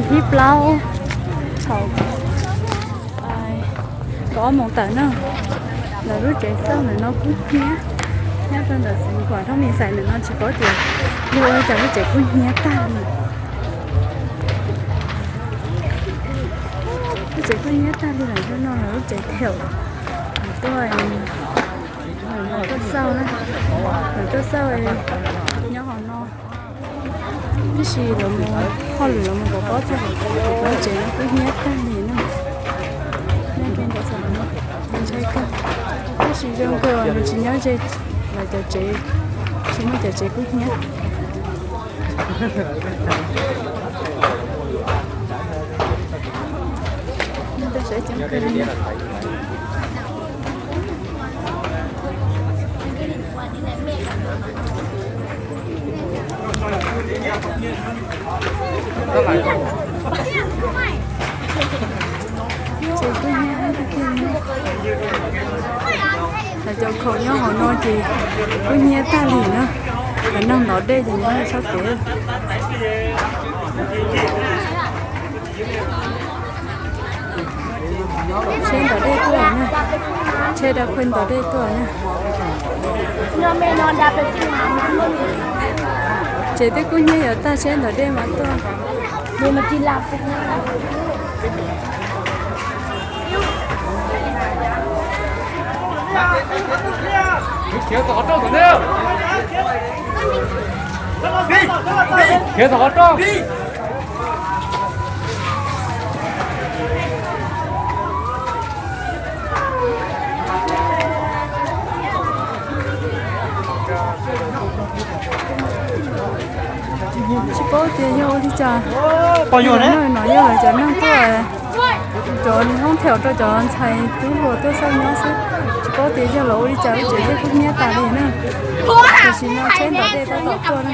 Thib plaub thaum kaum ob moos tawm no, lawv lub tsev xauj ntawm no kub hnyiab. Nyob rau ntawm xeev Kuam Thoob Mis Xais ntawm no tsis paub tias yog ua li cas lub tsev kub hnyiab tag li. Lub tsev kub hnyiab tag li lawm, nyob no lawv lub tsev theem tuaj, tuaj xauj na, lawv tuaj xauj nyob hauv no. Tab sis lawv mus hauj lwm los mus pov pob tag, lub tsev no kub hnyiab tag li na. Nyob rau ntawm xeev no ntshai kawg, tab sis zoo kawg uas nws tsis nyob ze lawv cov tsev, tsis muaj cov tsev kub hnyiab. Nyob rau sawv ceev kawg li. Lawv cov khoom nyob hauv no ces kub hnyiab tag li na. Lawv nrog ntov dej ces nyob sab pem. Tsheb ntov dej tuaj na, tsheb dab phej ntov dej tuaj na. Tsev twb kub hnyiab yuav tag, tsheb ntov dej mas tuaj. Khiav tom qhov rooj. Tsis paub tias yog ua li cas, no yog lawv cov neeg tuaj, cov hoob theem rau cov ntxhais tub hluas tuaj xauj nyob xwb. Tsis paub tias yog lawv ua li cas lub tsev thiaj kub hnyiab tas li na. Tam sim no tsheb ntov dej tab tom tuaj na.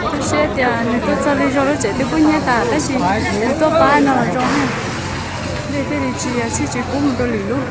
Tu siab tias nws tuaj txog li zog lub tsev twb kub hnyiab tas, tab sis nws tuaj pab no los zoo na. Dej thiaj li tsis sib tsis kub mus rau lwm lub.